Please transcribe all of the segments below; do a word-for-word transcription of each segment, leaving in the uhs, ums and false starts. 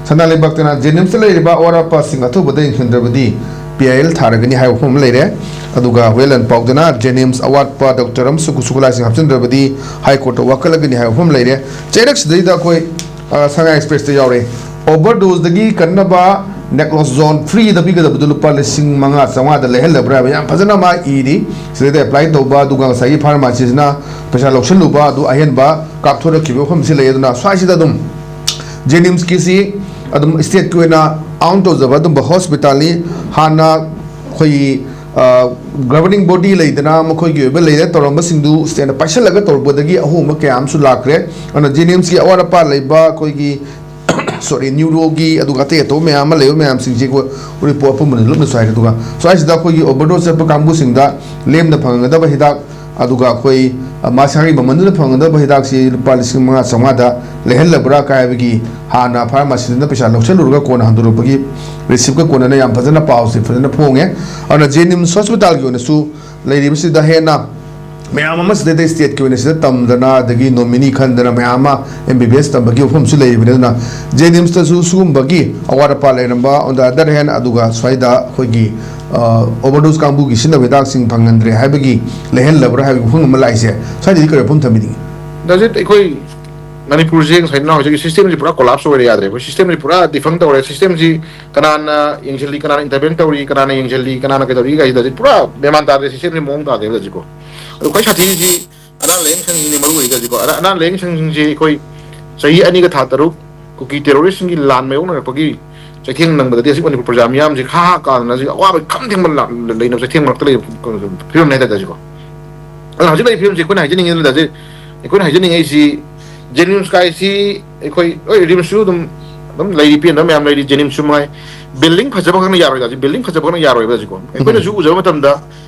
ꯁꯅꯥ ꯂꯩꯕꯥꯛꯇꯅ ꯖꯦꯅꯤꯝꯁꯇ ꯂꯩꯔꯤꯕ ꯑꯋꯥꯠ ꯑꯄꯥꯁꯤꯡ ꯑꯊꯨꯕꯗ ꯌꯦꯡꯁꯤꯟꯗ꯭ꯔꯕꯗꯤ ꯄꯤ ꯑꯥꯏ ꯑꯦꯜ ꯊꯥꯔꯒꯅꯤ ꯍꯥꯏꯕ ꯋꯥꯐꯝ ꯑꯃ ꯂꯩꯔꯦ꯫ ꯑꯗꯨꯒ ꯍꯨꯌꯦꯟ ꯂꯥꯟꯄꯥꯎꯗꯅ ꯖꯦꯅꯤꯝꯁ ꯑꯋꯥꯠꯄ ꯗꯣꯛꯇꯔ ꯑꯃꯁꯨꯡ ꯈꯨꯠꯁꯨ ꯈꯨꯠꯂꯥꯏꯁꯤꯡ ꯍꯥꯞꯆꯤꯟꯗ꯭ꯔꯕꯗꯤ ꯍꯥꯏ ꯀꯣꯔꯠꯇ ꯋꯥꯀꯠꯂꯒꯅꯤ ꯍꯥꯏꯕ ꯋꯥꯐꯝ ꯑꯃ ꯂꯩꯔꯦ꯫ ꯆꯩꯔꯛꯁꯤꯗꯩꯗ ꯑꯩꯈꯣꯏ, ꯑ, ꯁꯉꯥꯏ ꯑꯦꯛꯁꯄ꯭ꯔꯦꯁꯇ ꯌꯥꯎꯔꯦ꯫ ꯑꯣꯚꯔꯗꯣꯁꯇꯒꯤ ꯀꯟꯅꯕ ꯅꯦꯀ꯭ꯂꯣꯖꯣꯟ ꯐ꯭ꯔꯤꯗ ꯄꯤꯒꯗꯕꯗꯨ ꯂꯨꯄꯥ ꯂꯤꯁꯤꯡ ꯃꯉꯥ ꯆꯥꯝꯃꯉꯥꯗ ꯂꯩꯍꯜꯂꯕ꯭ꯔꯥ ꯍꯥꯏꯕ ꯌꯥꯝ ꯐꯖꯅ ꯃꯥ ꯏꯔꯤ꯫ ꯁꯤꯗꯩꯗ ꯑꯦꯄ꯭ꯂꯥꯏ ꯇꯧꯕ, ꯑꯗꯨꯒ ꯉꯁꯥꯏꯒꯤ ꯐꯥꯔꯃꯥꯁꯤꯁꯤꯅ ꯄꯩꯁꯥ ꯂꯧꯁꯤꯜꯂꯨꯕ, ꯑꯗꯨ ꯑꯍꯦꯟꯕ ꯀꯥꯞꯊꯣꯔꯛꯈꯤꯕ ꯋꯥꯐꯝꯁꯤ ꯂꯩ꯫ ꯑꯗꯨꯅ ꯁ꯭ꯋꯥꯏꯁꯤꯗ ꯑꯗꯨꯝ ꯖꯦꯅꯤꯝꯁꯀꯤꯁꯤ ꯑꯗꯨꯝ ꯁ꯭ꯇꯦꯠꯀꯤ ꯑꯣꯏꯅ ꯑꯥꯎꯟ ꯇꯧꯖꯕ ꯑꯗꯨꯝꯕ ꯍꯣꯁꯄꯤꯇꯥꯜꯅꯤ꯫ ꯍꯥꯟꯅ ꯑꯩꯈꯣꯏꯒꯤ, ꯑ, ꯒꯚꯔꯅꯤꯡ ꯕꯣꯗꯤ ꯂꯩꯗꯅ, ꯃꯈꯣꯏꯒꯤ ꯑꯣꯏꯕ ꯂꯩꯔꯦ, ꯇꯧꯔꯝꯕꯁꯤꯡꯗꯨ ꯁ꯭ꯇꯦꯠꯅ ꯄꯥꯏꯁꯤꯜꯂꯒ ꯇꯧꯔꯛꯄꯗꯒꯤ ꯑꯍꯣꯡꯕ ꯀꯌꯥ ꯑꯃꯁꯨ ꯂꯥꯛꯈ꯭ꯔꯦ꯫ ꯑꯗꯨꯅ ꯖꯦꯅꯤꯝꯁꯀꯤ ꯑꯋꯥꯠ ꯑꯄꯥ ꯂꯩꯕ ꯑꯩꯈꯣꯏꯒꯤ ꯁꯣꯔꯤ, ꯅ꯭ꯌꯨꯔꯣꯒꯤ, ꯑꯗꯨꯒ ꯑꯇꯩ ꯑꯇꯣꯞꯄ ꯃꯌꯥꯝ ꯑꯃ ꯂꯩꯕ ꯃꯌꯥꯝꯁꯤꯡꯁꯤ ꯑꯩꯈꯣꯏ ꯔꯤꯄꯣꯔꯠ ꯑꯄꯨꯟꯕꯗ ꯂꯨꯞꯅ ꯁ꯭ꯋꯥꯏꯗ꯫ ꯑꯗꯨꯒ ꯁ꯭ꯋꯥꯏꯁꯤꯗ ꯑꯩꯈꯣꯏꯒꯤ ꯑꯣꯚꯔꯗꯣꯁ ꯆꯠꯄ ꯀꯥꯡꯕꯨꯁꯤꯡꯗ ꯂꯦꯝꯅ ꯐꯪꯒꯗꯕ ꯍꯤꯗꯥꯛ, ꯑꯗꯨꯒ ꯑꯩꯈꯣꯏ, ꯑ, ꯃꯁꯥꯒꯤ ꯃꯃꯜꯗꯨꯅ ꯐꯪꯒꯗꯕ ꯍꯤꯗꯥꯛꯁꯤ ꯂꯨꯄꯥ ꯂꯤꯁꯤꯡ ꯃꯉꯥ ꯆꯥꯝꯃꯉꯥꯗ ꯂꯩꯍꯜꯂꯕ꯭ꯔꯥ ꯀꯥꯏꯕꯒꯤ ꯍꯥꯟꯅ ꯐꯥꯔꯃꯥꯁꯤꯗꯨꯅ ꯄꯩꯁꯥ ꯂꯧꯁꯜꯂꯨꯔꯒ ꯀꯣꯟꯅ ꯍꯟꯗꯣꯔꯛꯄꯒꯤ ꯔꯤꯁꯤꯞꯀ ꯀꯣꯟꯅꯅ ꯌꯥꯝ ꯐꯖꯅ ꯄꯥꯎꯁꯦ ꯐꯖꯅ ꯐꯣꯡꯉꯦ꯫ ꯑꯗꯨꯅ ꯖꯦꯅꯤꯝꯁ ꯍꯣꯁꯄꯤꯇꯥꯜꯒꯤ ꯑꯣꯏꯅꯁꯨ ꯂꯩꯔꯤꯕꯁꯤꯗ ꯍꯦꯟꯅ ꯃꯌꯥꯝ ꯑꯃ ꯁꯤꯗꯩꯗ ꯁ꯭ꯇꯦꯠꯀꯤ ꯑꯣꯏꯅ ꯁꯤꯗ ꯇꯝꯗꯅ, ꯑꯗꯒꯤ ꯅꯣꯃꯤꯅꯤ ꯈꯟꯗꯅ ꯃꯌꯥꯝ ꯑꯃ ꯑꯦꯝ ꯕꯤ ꯕꯤ ꯑꯦꯁ ꯇꯝꯕꯒꯤ ꯋꯥꯐꯝꯁꯨ ꯂꯩꯔꯤꯕꯅꯤ꯫ ꯑꯗꯨꯅ ꯖꯦꯅꯤꯝꯁꯇꯁꯨ ꯁꯤꯒꯨꯝꯕꯒꯤ ꯑꯋꯥꯠ ꯑꯄꯥ ꯂꯩꯔꯝꯕ, on the other hand, ꯑꯗꯨꯒ ꯁ꯭ꯋꯥꯏꯗ ꯑꯩꯈꯣꯏꯒꯤ, ꯑ, ꯑꯣꯚꯔꯗꯣꯁ ꯀꯥꯡꯕꯨꯒꯤ ꯁꯤꯖꯤꯟꯅꯕ ꯍꯤꯗꯥꯛꯁꯤꯡ ꯐꯪꯍꯟꯗ꯭ꯔꯦ ꯍꯥꯏꯕꯒꯤ ꯂꯩꯍꯜꯂꯕ꯭ꯔꯥ ꯍꯥꯏꯕꯒꯤ ꯋꯥꯐꯝ ꯑꯃ ꯂꯥꯛꯏꯁꯦ, ꯁ꯭ꯋꯥꯏꯗꯗꯤ ꯀꯔꯤ ꯋꯥꯐꯝ ꯊꯝꯕꯤꯅꯤꯡꯉꯤ? ꯗꯥ ꯑꯖꯤꯠ, ꯑꯩꯈꯣꯏ ꯃꯅꯤꯄꯨꯔꯁꯦ ꯉꯁꯥꯏ ꯅꯅꯥꯎ ꯍꯧꯖꯤꯛꯀꯤ ꯁꯤꯁꯇꯦꯝꯁꯤ ꯄꯨꯔꯥ ꯀꯣꯂꯥꯞꯁ ꯑꯣꯏꯔꯦ, ꯌꯥꯗ꯭ꯔꯦ꯫ ꯑꯩꯈꯣꯏ ꯁꯤꯁꯇꯦꯝꯁꯤ ꯄꯨꯔꯥ ꯗꯤꯐꯪ ꯇꯧꯔꯦ꯫ ꯁꯤꯁꯇꯦꯝꯁꯤ ꯀꯅꯥꯅ ꯌꯦꯡꯁꯤꯜꯂꯤ, ꯀꯅꯥꯅ ꯏꯟꯇꯔꯚꯦꯟ ꯇꯧꯔꯤ, ꯀꯅꯥꯅ ꯌꯦꯡꯁꯤꯜꯂꯤ, ꯀꯅꯥꯅ ꯀꯩꯗꯧꯔꯤ ꯀꯥꯏꯁꯤꯗ ꯍꯧꯖꯤꯛ ꯄꯨꯔꯥ ꯃꯦꯟ ꯃꯥꯟ ꯇꯥꯗ꯭ꯔꯦ, ꯁꯤꯁꯇꯦꯝꯁꯤ ꯃꯑꯣꯡ ꯇꯥꯗꯦ ꯍꯧꯖꯤꯛꯀꯣ꯫ ꯑꯗꯨ ꯈ꯭ꯋꯥꯏ ꯁꯥꯊꯤꯔꯤꯁꯤ ꯑꯅꯥ ꯂꯥꯏꯌꯦꯡ ꯁꯪꯁꯤꯡꯁꯤꯅꯤ ꯃꯔꯨ ꯑꯣꯏꯔꯤꯁꯦ ꯍꯧꯖꯤꯛꯀꯣ꯫ ꯑꯅꯥ, ꯑꯅꯥ ꯂꯥꯏꯌꯦꯡ ꯁꯪꯁꯤꯡꯁꯤ ꯑꯩꯈꯣꯏ ꯆꯍꯤ ꯑꯅꯤꯒ ꯊꯥ ꯇꯔꯨꯛ ꯀꯨꯀꯤ ꯇꯦꯔꯣꯔꯤꯁꯇꯁꯤꯡꯒꯤ ꯂꯥꯟ ꯃꯥꯌꯣꯛꯅꯔꯛꯄꯒꯤ ꯆꯩꯊꯦꯡ ꯅꯪꯕꯗꯗꯤ ꯍꯧꯖꯤꯛ ꯃꯅꯤꯄꯨꯔ ꯄ꯭ꯔꯖꯥ ꯃꯤꯌꯥꯝꯁꯤ ꯈꯥ ꯍꯥ ꯀꯥꯗꯅ ꯍꯧꯖꯤꯛ ꯑꯋꯥꯕ ꯈꯝ ꯊꯦꯡꯕ ꯂꯥ-, ꯂꯩꯅꯕ ꯆꯩꯊꯦꯡ ꯃꯔꯛꯇ ꯂꯩꯕ ꯐꯤꯕꯝꯅꯤ ꯍꯥꯏꯇꯥꯔꯦ ꯍꯧꯖꯤꯛꯀꯣ꯫ ꯑꯗꯨꯅ ꯍꯧꯖꯤꯛ ꯂꯩꯔꯤꯕ ꯐꯤꯕꯝꯁꯤ ꯑꯩꯈꯣꯏꯅ ꯍꯥꯏꯖꯅꯤꯡꯉꯤ, ꯑꯗꯨꯅ ꯍꯧꯖꯤꯛ ꯑꯩꯈꯣꯏꯅ ꯍꯥꯏꯖꯅꯤꯡꯉꯛꯏꯁꯤ ꯖꯦꯅꯤꯝꯁ ꯀꯥꯏꯁꯤ ꯑꯩꯈꯣꯏ, ꯍꯣꯏ, ꯔꯤꯝꯁꯁꯨ ꯑꯗꯨꯝ, ꯑꯗꯨꯝ ꯂꯩꯔꯤ, ꯄꯦꯟꯗꯕ ꯃꯌꯥꯝ ꯂꯩꯔꯤ, ꯖꯦꯅꯤꯝꯁꯁꯨ ꯃꯉꯥꯏ꯫ ꯕꯤꯜꯗꯤꯡ ꯐꯖꯕ ꯈꯛꯅ ꯌꯥꯔꯣꯏꯗ, ꯍꯧꯖꯤꯛ ꯕꯤꯜꯗꯤꯡ ꯐꯖꯕ ꯈꯛꯅ ꯌꯥꯔꯣꯏꯕ ꯍꯧꯖꯤꯛꯀꯣ꯫ ꯑꯩꯈꯣꯏꯅꯁꯨ ꯎꯖꯕ ꯃꯇꯝꯗ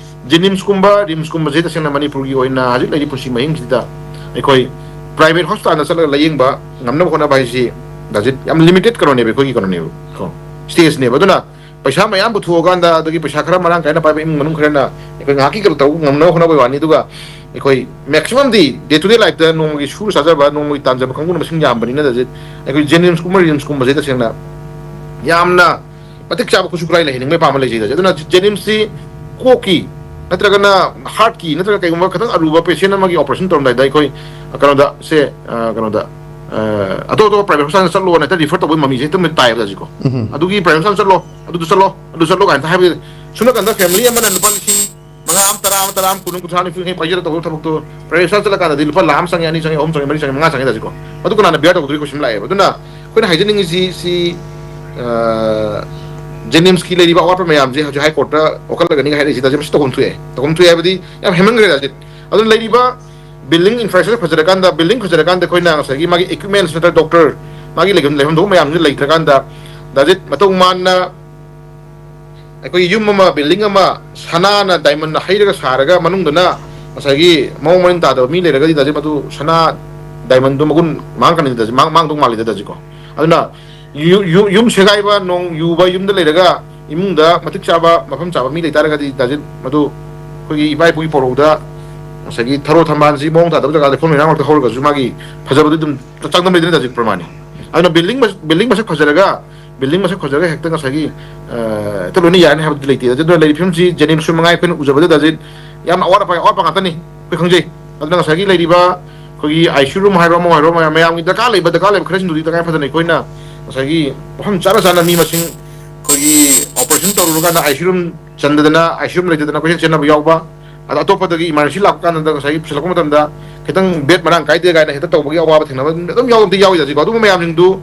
ꯖꯦꯅꯤꯝꯁꯀꯨꯝꯕ ꯔꯤꯝꯁꯀꯨꯝꯕꯁꯦ ꯇꯁꯦꯡꯅ ꯃꯅꯤꯄꯨꯔꯒꯤ ꯑꯣꯏꯅ ꯍꯧꯖꯤꯛ ꯂꯩꯔꯤꯕ ꯄꯨꯟꯁꯤ ꯃꯍꯤꯡꯁꯤꯗ ꯑꯩꯈꯣꯏ ꯄ꯭ꯔꯥꯏꯚꯦꯠ ꯍꯣꯁꯄꯤꯇꯥꯜꯗ ꯆꯠꯂꯒ ꯂꯥꯌꯦꯡꯕ ꯉꯝꯅꯕ ꯍꯣꯠꯅꯕ ꯍꯥꯏꯁꯤ ꯍꯧꯖꯤꯛ ꯌꯥꯝ ꯂꯤꯃꯤꯇꯦꯠ ꯀꯩꯅꯣꯅꯦꯕ, ꯑꯩꯈꯣꯏꯒꯤ ꯀꯩꯅꯣꯅꯦꯕ ꯀꯣ, ꯁ꯭ꯇꯦꯖꯅꯦꯕ꯫ ꯑꯗꯨꯅ ꯄꯩꯁꯥ ꯃꯌꯥꯝ ꯄꯨꯊꯣꯛꯑꯀꯥꯟꯗ, ꯑꯗꯒꯤ ꯄꯩꯁꯥ ꯈꯔ ꯃꯔꯥꯡ ꯀꯥꯏꯅ ꯄꯥꯏꯕ ꯏꯃꯨꯡ ꯃꯅꯨꯡ ꯈꯔꯅ ꯑꯩꯈꯣꯏ ꯉꯥꯏꯍꯥꯛꯀꯤ ꯀꯩꯅꯣ ꯇꯧꯕ ꯉꯝꯅꯕ ꯍꯣꯠꯅꯕꯒꯤ ꯋꯥꯅꯤ꯫ ꯑꯗꯨꯒ ꯑꯩꯈꯣꯏ ꯃꯦꯛꯁꯤꯃꯝꯗꯤ ꯗꯦ ꯇꯨ ꯗꯦ ꯂꯥꯏꯐꯇ ꯅꯣꯡꯃꯒꯤ ꯁꯨꯔ ꯆꯥꯖꯕ, ꯅꯣꯡꯃꯒꯤ ꯇꯥꯟꯖꯕ ꯀꯥꯡꯕꯨꯅ ꯃꯁꯤꯡ ꯌꯥꯝꯕꯅꯤꯅ, ꯗꯥ ꯖꯤꯠ, ꯑꯩꯈꯣꯏ ꯖꯦꯅꯤꯝꯁꯀꯨꯝꯕ ꯔꯤꯝꯁꯀꯨꯝꯕꯁꯦ ꯇꯁꯦꯡꯅ ꯌꯥꯝꯅ ꯃꯇꯤꯛ ꯆꯥꯕ ꯈꯨꯠꯁꯨ ꯈꯨꯠꯂꯥꯏ ꯂꯩꯍꯟꯅꯤꯡꯕꯒꯤ ꯑꯄꯥꯝꯕ ꯂꯩꯖꯩ, ꯗꯥ ꯖꯤꯠ꯫ ꯑꯗꯨꯅ ꯖꯦꯅꯤꯝꯁꯁꯤ ꯀꯣꯛꯀꯤ ꯅꯠꯇ꯭ꯔꯒꯅ ꯍꯥꯔꯠꯀꯤ ꯅꯠꯇ꯭ꯔꯒ ꯀꯩꯒꯨꯝꯕ ꯈꯤꯇꯪ ꯑꯔꯨꯕ ꯄꯦꯁꯦꯟ ꯑꯃꯒꯤ ꯑꯣꯄꯔꯦꯁꯟ ꯇꯧꯔꯝꯗꯥꯏꯗ ꯑꯩꯈꯣꯏ ꯀꯩꯅꯣꯗ ꯁꯦ, ꯑ, ꯀꯩꯅꯣꯗ, ꯑ, ꯑꯇꯣꯞ ꯑꯇꯣꯞꯄ ꯄ꯭ꯔꯥꯏꯚꯦꯠ ꯍꯣꯁꯄꯤꯇꯥꯜꯗ ꯆꯠꯂꯣꯅ ꯍꯦꯛꯇ ꯔꯤꯐꯔ ꯇꯧꯕꯒꯤ ꯃꯃꯤꯁꯦ ꯍꯦꯛꯇ ꯇꯥꯏꯌꯦꯕ, ꯗꯥ ꯖꯤꯠꯀꯣ꯫ ꯑꯗꯨꯒꯤ ꯄ꯭ꯔꯥꯏꯚꯦꯠ ꯍꯣꯁꯄꯤꯇꯥꯜ ꯆꯠꯂꯣ, ꯑꯗꯨꯗ ꯆꯠꯂꯣ, ꯑꯗꯨ ꯆꯠꯂꯣ ꯀꯥꯏꯅ ꯍꯥꯏꯕꯗꯤ, ꯁꯨꯝ ꯅꯥꯀꯟꯗ ꯐꯦꯃꯤꯂꯤ ꯑꯃꯅ ꯂꯨꯄꯥ ꯂꯤꯁꯤꯡ ꯃꯉꯥ ꯑꯃ, ꯇꯔꯥ ꯑꯃ, ꯇꯔꯥ ꯑꯃ, ꯀꯨꯟ ꯑꯃ, ꯀꯨꯟꯊ꯭ꯔꯥ ꯅꯤꯐꯨ ꯌꯥꯡꯈꯩ ꯄꯥꯏꯖꯔ ꯇꯧꯕ ꯊꯕꯛꯇꯣ ꯄ꯭ꯔꯥꯏꯚꯦꯠ ꯍꯣꯁꯄꯤꯇꯥꯜ ꯆꯠꯂꯀꯥꯟꯗꯗꯤ ꯂꯨꯄꯥ ꯂꯥꯈ ꯑꯃ ꯆꯪꯉꯦ, ꯑꯅꯤ ꯆꯪꯉꯦ, ꯑꯍꯨꯝ ꯆꯪꯉꯦ, ꯃꯔꯤ ꯆꯪꯉꯦ, ꯃꯉꯥ ꯆꯪꯉꯦ, ꯗꯥ ꯖꯤꯠꯀꯣ꯫ ꯃꯗꯨ ꯀꯅꯥꯅ ꯕꯤꯌꯥꯔ ꯇꯧꯗꯣꯔꯤ ꯀꯣꯏꯁꯟ ꯂꯥꯛꯑꯦꯕ꯫ ꯑꯗꯨꯅ ꯑꯩꯈꯣꯏꯅ ꯍꯥꯏꯖꯅꯤꯡꯉꯤꯁꯤ ꯁꯤ, ꯑ, ꯖꯦꯅꯤꯝꯁꯀꯤ ꯂꯩꯔꯤꯕ ꯑꯋꯥꯠꯄ ꯃꯌꯥꯝꯁꯦ ꯍꯧꯖꯤꯛ ꯍꯥꯏ ꯀꯣꯔꯠꯇ ꯋꯥꯀꯠꯂꯒꯅꯤ ꯍꯥꯏꯔꯛꯏꯁꯤ, ꯗꯥ ꯖꯤꯠ, ꯃꯁꯤ ꯇꯧꯐꯝ ꯊꯣꯛꯑꯦ꯫ ꯇꯧꯐꯝ ꯊꯣꯛꯑꯦ ꯍꯥꯏꯕꯗꯤ ꯌꯥꯝ ꯍꯦꯟꯃꯟꯈ꯭ꯔꯦ, ꯗꯥ ꯖꯤꯠ꯫ ꯑꯗꯨꯅ ꯂꯩꯔꯤꯕ ꯕꯤꯜꯗꯤꯡ ꯏꯟꯐ꯭ꯔꯥꯁ꯭ꯇ꯭ꯔꯛꯆꯔ ꯐꯖꯔꯀꯥꯟꯗ, ꯕꯤꯜꯗꯤꯡ ꯐꯖꯔꯀꯥꯟꯗ ꯑꯩꯈꯣꯏꯅ ꯉꯁꯥꯏꯒꯤ ꯃꯥꯒꯤ ꯏꯀ꯭ꯋꯤꯞꯃꯦꯟꯁ ꯅꯠꯇ꯭ꯔꯒ ꯗꯣꯛꯇꯔ, ꯃꯥꯒꯤ ꯂꯩꯐꯝ, ꯂꯩꯐꯝ ꯊꯣꯛꯄ ꯃꯌꯥꯝꯁꯤ ꯂꯩꯇ꯭ꯔꯀꯥꯟꯗ, ꯗꯥ ꯖꯤꯠ, ꯃꯇꯧ ꯃꯥꯟꯅ ꯑꯩꯈꯣꯏ ꯌꯨꯝ ꯑꯃ, ꯕꯤꯜꯗꯤꯡ ꯑꯃ ꯁꯅꯥꯅ, ꯗꯥꯏꯃꯟꯅ ꯍꯩꯔꯒ ꯁꯥꯔꯒ ꯃꯅꯨꯡꯗꯅ ꯉꯁꯥꯏꯒꯤ ꯃꯑꯣꯡ ꯃꯔꯤꯟ ꯇꯥꯗꯕ ꯃꯤ ꯂꯩꯔꯒꯗꯤ, ꯗꯥ ꯖꯤꯠ, ꯃꯗꯨ ꯁꯅꯥ ꯗꯥꯏꯃꯟꯗꯨ ꯃꯒꯨꯟ ꯃꯥꯡꯉꯛꯀꯅꯤ, ꯗꯥ ꯖꯤꯠ, ꯃꯥꯡ-, ꯃꯥꯡꯗꯧ ꯃꯥꯜꯂꯤꯗ, ꯗꯥ ꯖꯤꯠꯀꯣ꯫ ꯑꯗꯨꯅ ꯌꯨ-, ꯌꯨ-, ꯌꯨꯝ ꯁꯦꯒꯥꯏꯕ, ꯅꯣꯡ ꯌꯨꯕ, ꯌꯨꯝꯗ ꯂꯩꯔꯒ ꯏꯃꯨꯡꯗ ꯃꯇꯤꯛ ꯆꯥꯕ, ꯃꯐꯝ ꯆꯥꯕ ꯃꯤ ꯂꯩꯇꯥꯔꯒꯗꯤ, ꯗꯥ ꯖꯤꯠ, ꯃꯗꯨ ꯑꯩꯈꯣꯏꯒꯤ ꯏꯄꯥ ꯏꯄꯨꯒꯤ ꯄꯧꯔꯧꯗ ꯉꯁꯥꯏꯒꯤ ꯊꯔꯣ ꯊꯝꯕꯥꯜꯁꯤ ꯃꯑꯣꯡ ꯇꯥꯗꯕ ꯖꯒꯥꯗ ꯂꯩꯈꯣꯝ ꯂꯩꯅꯥꯡ ꯃꯔꯛꯇ ꯍꯧꯔꯒꯁꯨ ꯃꯥꯒꯤ ꯐꯖꯕꯗꯨ ꯑꯗꯨꯝ ꯆꯥꯡꯗꯝ ꯂꯩꯗꯅ, ꯗꯥ ꯖꯤꯠ, ꯄ꯭ꯔꯃꯥꯅꯤ꯫ ꯑꯗꯨꯅ ꯕꯤꯜꯗꯤꯡ ꯃꯁ-, ꯕꯤꯜꯗꯤꯡ ꯃꯁꯛ ꯐꯖꯔꯒ, ꯕꯤꯜꯗꯤꯡ ꯃꯁꯛ ꯐꯖꯔꯒ ꯍꯦꯛꯇ ꯉꯁꯥꯏꯒꯤ, ꯑ, ꯍꯦꯛꯇ ꯂꯣꯏꯅ ꯌꯥꯔꯅꯤ ꯍꯥꯏꯕꯗꯤ ꯂꯩꯇꯦ꯫ ꯑꯗꯨꯅ ꯂꯩꯔꯤꯕ ꯐꯤꯕꯝꯁꯤ ꯖꯦꯅꯤꯝꯁꯁꯨ ꯃꯉꯥꯏ, ꯑꯩꯈꯣꯏꯅ ꯎꯖꯕꯗ, ꯗꯥ ꯖꯤꯠ, ꯌꯥꯝꯅ ꯑꯋꯥꯠ ꯑꯄꯥ, ꯑꯋꯥꯠ ꯑꯄꯥ ꯉꯥꯛꯇꯅꯤ ꯑꯩꯈꯣꯏ ꯈꯪꯖꯩ꯫ ꯑꯗꯨꯅ ꯉꯁꯥꯏꯒꯤ ꯂꯩꯔꯤꯕ ꯑꯩꯈꯣꯏꯒꯤ ꯑꯥꯏ ꯁꯤ ꯌꯨ ꯔꯨꯝ ꯍꯥꯏꯔꯣ, ꯑꯃ ꯍꯥꯏꯔꯣ, ꯃꯌꯥꯝ, ꯃꯌꯥꯝꯒꯤ ꯗꯔꯀꯥꯔ ꯂꯩꯕ, ꯗꯔꯀꯥꯔ ꯂꯩꯕ ꯈꯔꯁꯤꯡꯗꯨꯗꯤ ꯇꯉꯥꯏ ꯐꯗꯅ ꯑꯩꯈꯣꯏꯅ ꯉꯁꯥꯏꯒꯤ ꯃꯐꯝ ꯆꯥꯅ ꯆꯥꯅ ꯃꯤ ꯃꯁꯤꯡ, ꯑꯩꯈꯣꯏꯒꯤ operation ꯇꯧꯔꯨꯔꯀꯥꯟꯗ I C U room ꯆꯟꯗꯗꯅ, I C U room ꯂꯩꯇꯗꯅ ꯀꯣꯏꯆꯦꯟ ꯆꯦꯟꯅꯕ ꯌꯥꯎꯕ, ꯑꯗ ꯑꯇꯣꯞꯄꯗꯒꯤ ꯏꯃꯥꯔꯖꯦꯟꯁꯤ ꯂꯥꯛꯄ ꯀꯥꯟꯗ ꯉꯁꯥꯏꯒꯤ ꯄꯨꯁꯤꯜꯂꯛꯄ ꯃꯇꯝꯗ ꯈꯤꯇꯪ ꯕꯦꯗ ꯃꯔꯥꯡ ꯀꯥꯏꯗꯦ ꯀꯥꯏꯅ ꯍꯦꯛꯇ ꯇꯧꯕꯒꯤ ꯑꯋꯥꯕ ꯊꯦꯡꯅꯕ ꯑꯗꯨꯝ ꯌꯥꯎꯕꯗꯤ ꯌꯥꯎꯏ, ꯗꯥ ꯖꯤꯠꯀꯣ꯫ ꯑꯗꯨꯒꯨꯝꯕ ꯃꯌꯥꯝꯁꯤꯡꯗꯨ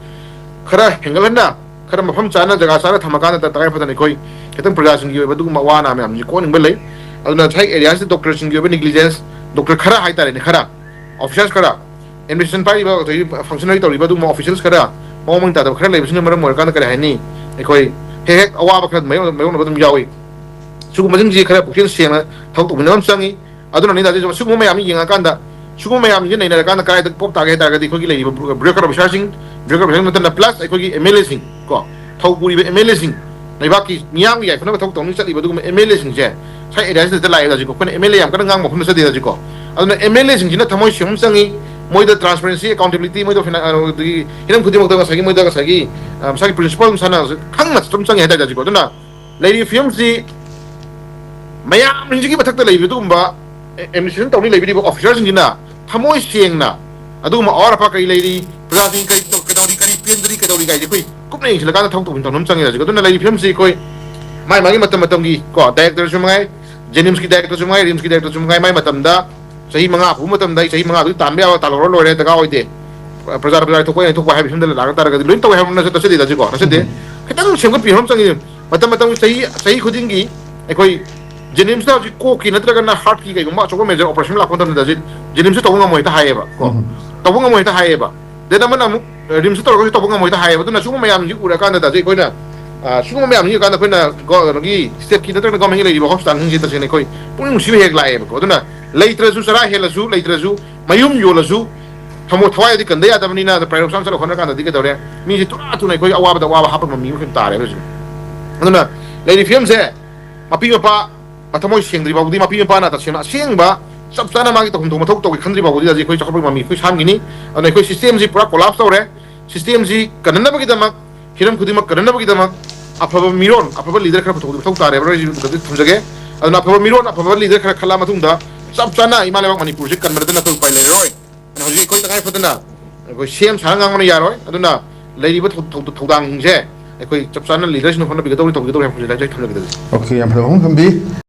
ꯈꯔ ꯍꯦꯟꯒꯠꯍꯟꯅ, ꯈꯔ ꯃꯐꯝ ꯆꯥꯅ, ꯖꯒꯥ ꯆꯥꯅ ꯊꯝꯃꯀꯥꯟꯗ ꯇꯉꯥꯏ ꯐꯗꯅ ꯑꯩꯈꯣꯏ ꯈꯤꯇꯪ ꯄ꯭ꯔꯖꯥꯁꯤꯡꯒꯤ ꯑꯣꯏꯕ ꯑꯗꯨꯒꯨꯝꯕ ꯑꯋꯥ ꯑꯅꯥ ꯃꯌꯥꯝꯁꯤ ꯀꯣꯛꯍꯟꯅꯤꯡꯕ ꯂꯩ꯫ ꯑꯗꯨꯅ ꯉꯁꯥꯏ ꯑꯦꯔꯤꯌꯥꯁꯤꯗ ꯗꯣꯛꯇꯔꯁꯤꯡꯒꯤ ꯑꯣꯏꯕ ꯅꯤꯒ꯭ꯂꯤꯖꯦꯟꯁ, ꯗꯣꯛꯇꯔ ꯈꯔ ꯍꯥꯏꯇꯥꯔꯦꯅꯦ, ꯈꯔ ꯑꯣꯐꯤꯁꯥꯔꯁ ꯈꯔ, ꯑꯦꯗꯃꯤꯅꯤꯁꯇ꯭ꯔꯦꯁꯟ ꯄꯥꯏꯔꯤꯕ ꯑꯗꯒꯤ ꯐꯪꯁꯟꯅꯔꯤ ꯇꯧꯔꯤꯕ ꯑꯗꯨꯒꯨꯝꯕ ꯑꯣꯐꯤꯁꯤꯌꯦꯜꯁ ꯈꯔ ꯃꯑꯣꯡ ꯃꯔꯤꯟ ꯇꯥꯗꯕ ꯈꯔ ꯂꯩꯕꯁꯤꯅ ꯃꯔꯝ ꯑꯣꯏꯔꯀꯥꯟꯗ, ꯀꯔꯤ ꯍꯥꯏꯅꯤ, ꯑꯩꯈꯣꯏ ꯍꯦꯛ ꯍꯦꯛ ꯑꯋꯥꯕ ꯈꯔ ꯃꯥꯌꯣꯛꯅ-, ꯃꯥꯌꯣꯛꯅꯕ ꯑꯗꯨꯝ ꯌꯥꯎꯏ꯫ ꯁꯤꯒꯨꯝꯕꯁꯤꯡꯁꯤ ꯈꯔ ꯄꯨꯛꯆꯦꯜ ꯁꯦꯡꯅ ꯊꯕꯛ ꯇꯧꯃꯤꯟꯅꯕ ꯑꯃ ꯆꯪꯉꯤ꯫ ꯑꯗꯨꯅꯅꯤ, ꯗꯥ ꯖꯤꯠ, ꯁꯤꯒꯨꯝꯕ ꯃꯌꯥꯝꯁꯤ ꯌꯦꯡꯉꯀꯥꯟꯗ, ꯁꯤꯒꯨꯝꯕ ꯃꯌꯥꯝꯁꯤ ꯅꯩꯅꯔꯀꯥꯟꯗ ꯀꯗꯥꯏꯗ ꯄꯣꯞ ꯇꯥꯒꯦ ꯍꯥꯏ ꯇꯥꯔꯒꯗꯤ, ꯑꯩꯈꯣꯏꯒꯤ ꯂꯩꯔꯤꯕ ꯕ꯭ꯌꯨ-, ꯕ꯭ꯌꯨꯔꯣꯀ꯭ꯔꯦꯠ ꯑꯣꯐꯤꯁꯥꯔꯁꯤꯡ, ꯕ꯭ꯌꯨꯔꯣꯀ꯭ꯔꯦꯠ ꯑꯣꯐꯤꯁꯥꯔ ꯅꯠꯇꯅ ꯄ꯭ꯂꯁ ꯑꯩꯈꯣꯏꯒꯤ ꯑꯦꯝ ꯑꯦꯜ ꯑꯦꯁꯤꯡ ꯀꯣ, ꯊꯧ ꯄꯨꯔꯤꯕ ꯑꯦꯝ ꯑꯦꯜ ꯑꯦꯁꯤꯡ, ꯂꯩꯕꯥꯛꯀꯤ ꯃꯤꯌꯥꯝꯒꯤ ꯌꯥꯏꯐꯅꯕ ꯊꯕꯛ ꯇꯧꯅꯤꯡ ꯆꯠꯂꯤꯕ ꯑꯗꯨꯒꯨꯝꯕ ꯑꯦꯝ ꯑꯦꯜ ꯑꯦꯁꯤꯡꯁꯦ ꯉꯁꯥꯏ ꯑꯦꯔꯤꯌꯥꯁꯤꯗ ꯂꯥꯛꯑꯦ, ꯗꯥ ꯖꯤꯠꯀꯣ꯫ ꯑꯩꯈꯣꯏꯅ ꯑꯦꯝ ꯑꯦꯜ ꯑꯦ ꯌꯥꯝ ꯀꯟꯅ ꯉꯥꯡꯕ ꯃꯐꯝ ꯅꯠꯆꯗꯦ, ꯗꯥ ꯖꯤꯠꯀꯣ꯫ ꯑꯗꯨꯅ ꯑꯦꯝ ꯑꯦꯜ ꯑꯦꯁꯤꯡꯁꯤꯅ ꯊꯃꯣꯏ ꯁꯦꯡꯕ ꯑꯃ ꯆꯪꯉꯤ꯫ ꯃꯣꯏꯗ ꯇ꯭ꯔꯥꯟꯁꯄꯔꯦꯟꯁꯤ, ꯑꯦꯀꯥꯎꯟꯇꯦꯕꯤꯂꯤꯇꯤ, ꯃꯣꯏꯗ ꯐꯤꯅꯥ-, ꯑꯗꯒꯤ ꯍꯤꯔꯝ ꯈꯨꯗꯤꯡꯃꯛꯇ ꯉꯁꯥꯏꯒꯤ ꯃꯣꯏꯗ ꯉꯁꯥꯏꯒꯤ, ꯑ, ꯃꯁꯥꯒꯤ ꯄ꯭ꯔꯤꯟꯁꯤꯄꯜ ꯃꯁꯥꯅ ꯈꯪꯅ ꯆꯠꯄ ꯑꯃ ꯆꯪꯉꯦ ꯍꯥꯏꯇꯥꯔꯦ ꯍꯧꯖꯤꯛꯀꯣ꯫ ꯑꯗꯨꯅ ꯂꯩꯔꯤꯕ ꯐꯤꯕꯝꯁꯤ ꯃꯌꯥꯝꯁꯤꯒꯤ ꯃꯊꯛꯇ ꯂꯩꯔꯤꯕ ꯑꯗꯨꯒꯨꯝꯕ ꯑꯦꯗꯃꯤꯅꯤꯁꯇ꯭ꯔꯦꯁꯟ ꯇꯧꯅꯤ ꯂꯩꯕꯤꯔꯤꯕ ꯑꯣꯐꯤꯁꯥꯔꯁꯤꯡꯁꯤꯅ ꯊꯃꯣꯏ ꯁꯦꯡꯅ ꯑꯗꯨꯒꯨꯝꯕ ꯑꯋꯥꯠ ꯑꯄꯥ ꯀꯔꯤ ꯂꯩꯔꯤ, ꯄ꯭ꯔꯖꯥꯁꯤꯡ ꯀꯔꯤ ꯇꯧ-, ꯀꯩꯗꯧꯔꯤ, ꯀꯔꯤ ꯄꯦꯟꯗ꯭ꯔꯤ, ꯀꯩꯗꯧꯔꯤ ꯀꯥꯏꯁꯦ ꯑꯩꯈꯣꯏ ꯀꯨꯞꯅ ꯌꯦꯡꯁꯤꯜꯂꯀꯥꯟꯗ ꯊꯕꯛ ꯇꯧꯐꯝ ꯇꯧꯐꯝ ꯆꯪꯉꯦ ꯍꯧꯖꯤꯛ꯫ ꯑꯗꯨꯅ ꯂꯩꯔꯤꯕ ꯐꯤꯕꯝꯁꯤ ꯑꯩꯈꯣꯏ ꯃꯥꯏ ꯃꯥꯒꯤ ꯃꯇꯝ ꯃꯇꯝꯒꯤ ꯀꯣ, ꯗꯥꯏꯔꯦꯛꯇꯔꯁꯨ ꯃꯉꯥꯏ, ꯖꯦꯅꯤꯝꯁꯀꯤ ꯗꯥꯏꯔꯦꯛꯇꯔꯁꯨ ꯃꯉꯥꯏ, ꯔꯤꯝꯁꯀꯤ ꯗꯥꯏꯔꯦꯛꯇꯔꯁꯨ ꯃꯉꯥꯏ, ꯃꯥꯏ ꯃꯇꯝꯗ ꯆꯍꯤ ꯃꯉꯥ ꯄꯨꯕ ꯃꯇꯝꯗ ꯑꯩ ꯆꯍꯤ ꯃꯉꯥꯗꯨꯒꯤ ꯇꯥꯟꯕ ꯌꯥꯕ ꯇꯥꯜꯍꯧꯔ ꯂꯣꯏꯔꯦ, ꯗꯔꯀꯥꯔ ꯑꯣꯏꯗꯦ꯫ ꯄ꯭ꯔꯖꯥꯗ ꯄ꯭ꯔꯖꯥ ꯊꯣꯛꯄ ꯑꯩꯅ ꯊꯣꯛꯄ ꯍꯥꯏꯕ ꯐꯤꯕꯝꯗ ꯂꯥꯛꯄ ꯇꯥꯔꯒꯗꯤ ꯂꯣꯏꯅ ꯇꯧꯋꯦ ꯍꯥꯏꯕ ꯅꯠꯇ-, ꯅꯠꯆꯗꯦꯗ ꯍꯧꯖꯤꯛꯀꯣ, ꯅꯠꯆꯗꯦ꯫ ꯈꯤꯇꯪ ꯁꯦꯝꯒꯠꯄꯤꯕ ꯑꯃ ꯆꯪꯉꯤ꯫ ꯃꯇꯝ ꯃꯇꯝꯒꯤ ꯆꯍꯤ, ꯆꯍꯤ ꯈꯨꯗꯤꯡꯒꯤ ꯑꯩꯈꯣꯏ ꯖꯦꯅꯤꯝꯁꯇ ꯍꯧꯖꯤꯛ ꯀꯣꯛꯀꯤ ꯅꯠꯇ꯭ꯔꯒꯅ ꯍꯥꯔꯠꯀꯤ ꯀꯩꯒꯨꯝꯕ ꯑꯆꯧꯕ ꯃꯦꯖꯔ ꯑꯣꯄꯔꯦꯁꯟ ꯂꯥꯛꯄ ꯃꯇꯝꯗ ꯍꯧꯖꯤꯛ ꯖꯦꯅꯤꯝꯁꯇ ꯇꯧꯕ ꯉꯝꯃꯣꯏ ꯍꯦꯛꯇ ꯍꯥꯏꯌꯦꯕ ꯀꯣ꯫ ꯎꯝ꯫ ꯇꯧꯕ ꯉꯝꯃꯣꯏ ꯍꯦꯛꯇ ꯍꯥꯏꯌꯦꯕ꯫ ꯗꯦꯟ ꯑꯃꯅ ꯑꯃꯨꯛ ꯔꯤꯝꯁꯇ ꯇꯧꯔꯒꯁꯨ ꯇꯧꯕ ꯉꯝꯃꯣꯏ ꯍꯦꯛꯇ ꯍꯥꯏꯌꯦꯕ꯫ ꯑꯗꯨꯅ ꯁꯤꯒꯨꯝꯕ ꯃꯌꯥꯝꯁꯤ ꯎꯔꯀꯥꯟꯗ ꯍꯧꯖꯤꯛ ꯑꯩꯈꯣꯏꯅ, ꯑ, ꯁꯤꯒꯨꯝꯕ ꯃꯌꯥꯝꯁꯤ ꯎꯔꯀꯥꯟꯗ ꯑꯩꯈꯣꯏꯅ ꯒꯣ-, ꯀꯩꯅꯣꯒꯤ ꯁ꯭ꯇꯦꯠꯀꯤ ꯅꯠꯇ꯭ꯔꯒꯅ ꯒꯣꯔꯃꯦꯟꯒꯤ ꯂꯩꯔꯤꯕ ꯍꯣꯁꯄꯤꯇꯥꯜꯁꯤꯡꯁꯤ ꯇꯁꯦꯡꯅ ꯑꯩꯈꯣꯏ ꯄꯨꯛꯅꯤꯡ ꯅꯨꯡꯁꯤꯕ ꯍꯦꯛ ꯂꯥꯛꯑꯦꯕꯀꯣ꯫ ꯑꯗꯨꯅ ꯂꯩꯇ꯭ꯔꯁꯨ, ꯆꯔꯥ ꯍꯦꯜꯂꯁꯨ, ꯂꯩꯇ꯭ꯔꯁꯨ, ꯃꯌꯨꯝ ꯌꯣꯜꯂꯁꯨ, ꯊꯃꯣꯏ ꯊꯋꯥꯏꯗꯤ ꯀꯟꯗ ꯌꯥꯗꯕꯅꯤꯅ, ꯑꯗ ꯄ꯭ꯔꯥꯏꯚꯦꯠ ꯍꯣꯁꯄꯤꯇꯥꯜ ꯆꯠꯂ ꯍꯣꯠꯅ ꯀꯥꯟꯗꯗꯤ ꯀꯩꯗꯧꯔꯦ? ꯃꯤꯁꯦ ꯇꯨꯔꯥ ꯇꯨꯅ ꯑꯩꯈꯣꯏ ꯑꯋꯥꯕꯗ ꯑꯋꯥꯕ ꯍꯥꯞꯄ ꯉꯝꯃꯤ ꯑꯃ ꯇꯥꯔꯦꯕ ꯍꯧꯖꯤꯛ꯫ ꯑꯗꯨꯅ ꯂꯩꯔꯤꯕ ꯐꯤꯕꯝꯁꯦ ꯃꯄꯤ ꯃꯄꯥ ꯃꯊꯃꯣꯏ ꯁꯦꯡꯗ꯭ꯔꯤ ꯐꯥꯎꯕꯗꯤ, ꯃꯄꯤ ꯃꯄꯥꯅ ꯇꯁꯦꯡꯅ ꯑꯁꯦꯡꯕ ꯆꯞ ꯆꯥꯅ ꯃꯥꯒꯤ ꯇꯧꯐꯝ ꯊꯣꯛꯄ ꯃꯊꯧ ꯇꯧꯒꯦ ꯈꯟꯗ꯭ꯔꯤ ꯐꯥꯎꯕꯗꯤ ꯍꯧꯖꯤꯛ ꯑꯩꯈꯣꯏ ꯆꯥꯎꯈꯠꯄꯒꯤ ꯃꯃꯤ ꯑꯩꯈꯣꯏ ꯁꯥꯟꯒꯤꯅꯤ꯫ ꯑꯗꯨꯅ ꯑꯩꯈꯣꯏ ꯁꯤꯁꯇꯦꯝꯁꯤ ꯄꯨꯔꯥ ꯀꯣꯂꯥꯞꯁ ꯇꯧꯔꯦ꯫ ꯁꯤꯁꯇꯦꯝꯁꯤ ꯀꯟꯅꯅꯕꯒꯤꯗꯃꯛ, ꯍꯤꯔꯝ ꯈꯨꯗꯤꯡꯃꯛ ꯀꯟꯅꯅꯕꯒꯤꯗꯃꯛ ꯑꯐꯕ ꯃꯤꯔꯣꯜ, ꯑꯐꯕ ꯂꯤꯗꯔ ꯈꯔ ꯄꯨꯊꯣꯛꯄꯗꯤ ꯃꯊꯧ ꯇꯥꯔꯦꯕ꯫ ꯑꯩ ꯍꯧꯖꯤꯛ ꯊꯝꯖꯒꯦ꯫ ꯑꯗꯨꯅ ꯑꯐꯕ ꯃꯤꯔꯣꯜ, ꯑꯐꯕ ꯂꯤꯗꯔ ꯈꯔ ꯈꯜꯂꯛꯑ ꯃꯇꯨꯡꯗ ꯆꯞ ꯆꯥꯅ ꯏꯃꯥ ꯂꯩꯕꯥꯛ ꯃꯅꯤꯄꯨꯔꯁꯦ ꯀꯟꯕꯗ ꯅꯠꯇꯅ ꯎꯄꯥꯏ ꯂꯩꯔꯔꯣꯏ꯫ ꯑꯗꯨꯅ ꯍꯧꯖꯤꯛ ꯑꯩꯈꯣꯏ ꯇꯉꯥꯏ ꯐꯗꯅ ꯑꯩꯈꯣꯏ ꯁꯦꯝ ꯁꯥꯔ ꯉꯥꯡꯕꯅ ꯌꯥꯔꯣꯏ꯫ ꯑꯗꯨꯅ ꯂꯩꯔꯤꯕ ꯊꯧ-, ꯊꯧ-, ꯊꯧꯗꯥꯡꯁꯤꯡꯁꯦ ꯑꯩꯈꯣꯏ ꯆꯞ ꯆꯥꯅ ꯂꯤꯗꯔꯁꯤꯡꯅ ꯍꯣꯠꯅꯕꯤꯒꯗꯧꯔꯤ, ꯇꯧꯕꯤꯒꯗꯧꯔꯤ ꯍꯥꯏꯕꯁꯤꯗ ꯑꯩ ꯊꯝꯖꯒꯦ꯫ ꯑꯣꯀꯦ, ꯌꯥꯝ ꯐꯖꯕ ꯋꯥꯐꯝ ꯊꯝꯕꯤ꯫